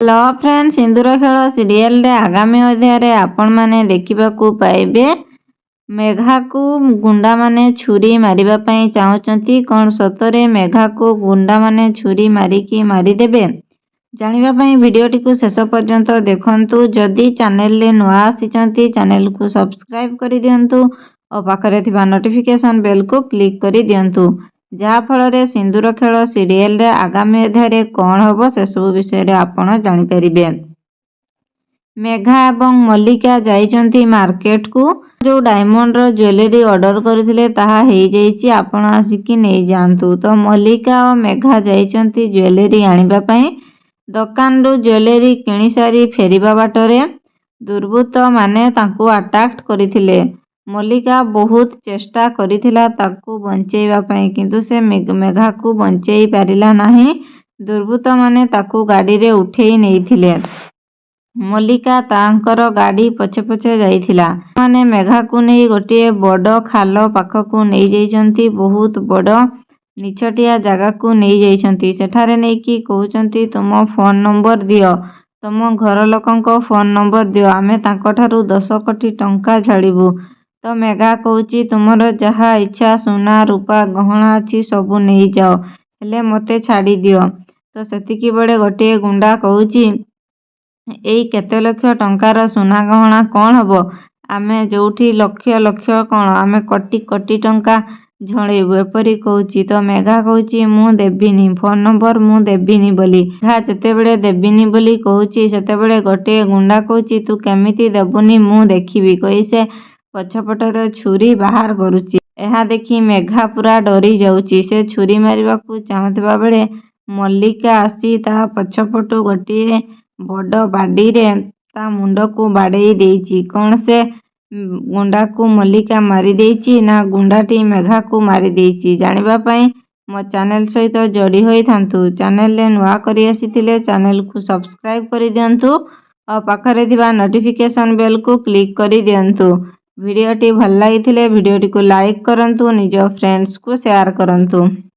Hello friend, ସିନ୍ଦୁର ଖେଳ ସିରିଏଲରେ ଆଗାମୀ ଅଧ୍ୟାୟରେ ଆପଣମାନେ ଦେଖିବାକୁ ପାଇବେ, ମେଘାକୁ ଗୁଣ୍ଡାମାନେ ଛୁରୀ ମାରିବା ପାଇଁ ଚାହୁଁଛନ୍ତି। କ'ଣ ସତରେ ମେଘାକୁ ଗୁଣ୍ଡାମାନେ ଛୁରୀ ମାରିକି ମାରିଦେବେ? ଜାଣିବା ପାଇଁ ଭିଡ଼ିଓଟିକୁ ଶେଷ ପର୍ଯ୍ୟନ୍ତ ଦେଖନ୍ତୁ। ଯଦି ଚ୍ୟାନେଲରେ ନୂଆ ଆସିଛନ୍ତି, ଚ୍ୟାନେଲକୁ ସବସ୍କ୍ରାଇବ୍ କରିଦିଅନ୍ତୁ ଓ ପାଖରେ ଥିବା ନୋଟିଫିକେସନ୍ ବେଲ୍କୁ କ୍ଲିକ୍ କରିଦିଅନ୍ତୁ, ଯାହାଫଳରେ ସିନ୍ଦୁର ଖେଳ ସିରିଏଲରେ ଆଗାମୀ ଅଧ୍ୟାୟରେ କ'ଣ ହେବ, ସେସବୁ ବିଷୟରେ ଆପଣ ଜାଣିପାରିବେ। ମେଘା ଏବଂ ମଲ୍ଲିକା ଯାଇଛନ୍ତି ମାର୍କେଟକୁ। ଯେଉଁ ଡାଇମଣ୍ଡର ଜୁଏଲାରୀ ଅର୍ଡ଼ର କରିଥିଲେ, ତାହା ହେଇଯାଇଛି, ଆପଣ ଆସିକି ନେଇଯାଆନ୍ତୁ। ତ ମଲ୍ଲିକା ଓ ମେଘା ଯାଇଛନ୍ତି ଜୁଏଲାରୀ ଆଣିବା ପାଇଁ। ଦୋକାନରୁ ଜୁଏଲାରୀ କିଣିସାରି ଫେରିବା ବାଟରେ ଦୁର୍ବୃତ୍ତମାନେ ତାଙ୍କୁ ଆଟାକ୍ କରିଥିଲେ। ମଲ୍ଲିକା ବହୁତ ଚେଷ୍ଟା କରିଥିଲା ତାକୁ ବଞ୍ଚେଇବା ପାଇଁ, କିନ୍ତୁ ସେ ମେଘାକୁ ବଞ୍ଚେଇ ପାରିଲା ନାହିଁ। ଦୁର୍ବୃତ୍ତମାନେ ତାକୁ ଗାଡ଼ିରେ ଉଠେଇ ନେଇଥିଲେ। ମଲ୍ଲିକା ତାଙ୍କର ଗାଡ଼ି ପଛେ ପଛେ ଯାଇଥିଲା। ମାନେ ମେଘାକୁ ନେଇ ଗୋଟିଏ ବଡ଼ ଖାଲ ପାଖକୁ ନେଇଯାଇଛନ୍ତି। ବହୁତ ବଡ଼ ନିଛାଟିଆ ଜାଗାକୁ ନେଇଯାଇଛନ୍ତି। ସେଠାରେ ନେଇକି କହୁଛନ୍ତି, ତୁମ ଫୋନ୍ ନମ୍ବର ଦିଅ, ତୁମ ଘର ଲୋକଙ୍କ ଫୋନ୍ ନମ୍ବର ଦିଅ, ଆମେ ତାଙ୍କଠାରୁ 10 କୋଟି ଟଙ୍କା ଝାଡ଼ିବୁ। ତ ମେଘା କହୁଛି, ତୁମର ଯାହା ଇଚ୍ଛା ସୁନା ରୂପା ଗହଣା ଅଛି, ସବୁ ନେଇଯାଅ, ହେଲେ ମୋତେ ଛାଡ଼ିଦିଅ। ତ ସେତିକି ବେଳେ ଗୋଟିଏ ଗୁଣ୍ଡା କହୁଛି, ଏଇ କେତେ ଲକ୍ଷ ଟଙ୍କାର ସୁନା ଗହଣା କ'ଣ ହେବ? ଆମେ ଯେଉଁଠି ଲକ୍ଷ ଲକ୍ଷ କ'ଣ, ଆମେ କୋଟି କୋଟି ଟଙ୍କା ଝଡ଼େଇବୁ, ଏପରି କହୁଛି। ତ ମେଘା କହୁଛି, ମୁଁ ଦେବିନି ଫୋନ୍ ନମ୍ବର, ମୁଁ ଦେବିନି ବୋଲି। ମେଘା ଯେତେବେଳେ ଦେବିନି ବୋଲି କହୁଛି, ସେତେବେଳେ ଗୋଟିଏ ଗୁଣ୍ଡା କହୁଛି, ତୁ କେମିତି ଦେବୁନି ମୁଁ ଦେଖିବି, କହି ସେ ପଛପଟରେ ଛୁରୀ ବାହାର କରୁଛି। ଏହା ଦେଖି ମେଘା ପୁରା ଡରି ଯାଉଛି। ସେ ଛୁରୀ ମାରିବାକୁ ଚାହୁଁଥିବା ବେଳେ ମଲ୍ଲିକା ଆସି ତା ପଛପଟୁ ଗୋଟିଏ ବଡ଼ ବାଡ଼ିରେ ତା ମୁଣ୍ଡକୁ ବାଡ଼େଇ ଦେଇଛି। କ'ଣ ସେ ଗୁଣ୍ଡାକୁ ମଲ୍ଲିକା ମାରିଦେଇଛି ନା ଗୁଣ୍ଡାଟି ମେଘାକୁ ମାରିଦେଇଛି, ଜାଣିବା ପାଇଁ ମୋ ଚ୍ୟାନେଲ ସହିତ ଯୋଡ଼ି ହୋଇଥାନ୍ତୁ। ଚ୍ୟାନେଲରେ ନୂଆ କରି ଆସିଥିଲେ ଚ୍ୟାନେଲକୁ ସବସ୍କ୍ରାଇବ୍ କରିଦିଅନ୍ତୁ ଓ ପାଖରେ ଥିବା ନୋଟିଫିକେସନ୍ ବେଲ୍କୁ କ୍ଲିକ୍ କରିଦିଅନ୍ତୁ। ଭିଡ଼ିଓଟି ଭଲ ଲାଗିଥିଲେ ଭିଡ଼ିଓଟିକୁ ଲାଇକ୍ କରନ୍ତୁ, ନିଜ ଫ୍ରେଣ୍ଡସ୍କୁ ସେୟାର କରନ୍ତୁ।